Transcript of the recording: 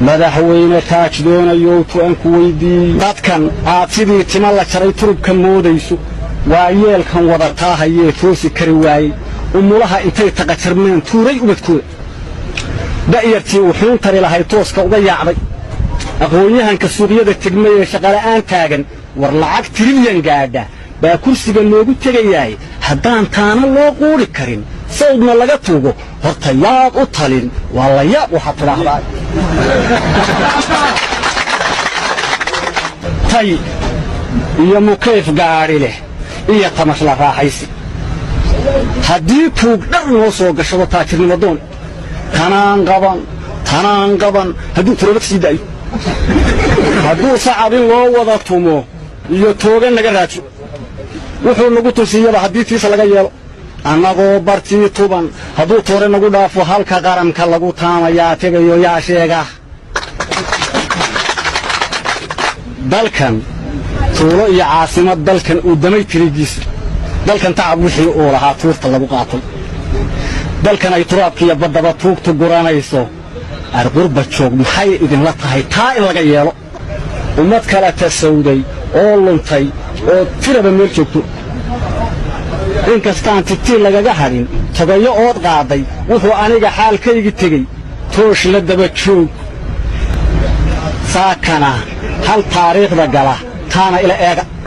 Madaxweyne taaj doonayow, tu'an ku weyddiiyo. Dadkan aad sidii tima la jaray turubka moodayso, waa yeelkan wadataa hayee toosi kari waayey. Umulaha intay taqajarmeen tuuray ubadkooda, da'yartii wuxuun tari lahay tooska uga yaacday, aqoon-yahanka suuqyada tegmay ee shaqala'aan taagan. War lacag trilyan gaadha baa kursiga loogu tegayaay. Haddaan taana loo quudhi karin, sawdna laga tuugo, horta yaad u talin? Waa la yaab. Waxaad tidhaahdaa tay iyo mukayf gaadhi leh iyo tamash la raaxaysi. Haddii tuug dhar noo soo gashado taajirnimo doon, tanaan qaban, tanaan qaban, hadduu turobad sii daayo, hadduu sacab in loo wada tumo iyo toogan naga raajo, wuxuu nagu tusiiyaba haddii tiisa laga yeelo, annagoo bartii tuban hadduu toore nagu dhaafo, halka qaranka lagu taamayaa tegayo yaa sheega? Dalkan tuulo iyo caasimad, dalkan uu damay tirigiisa, dalkan tacab wixii uu lahaa tuurta lagu qaatay, dalkan ay turaabkiiyo baddaba tuugtu guranayso, arqurba joog, maxay idinla tahay taa in laga yeelo? Ummad kala tasawday oo luntay oo tiraba meel joogto, inkastaan titii lagaga hadhin togayo ood qaaday, wuxuu aniga xaalkaygii tegey toosh la daba joog. Saakana hal taariikhda gala taana ila eega.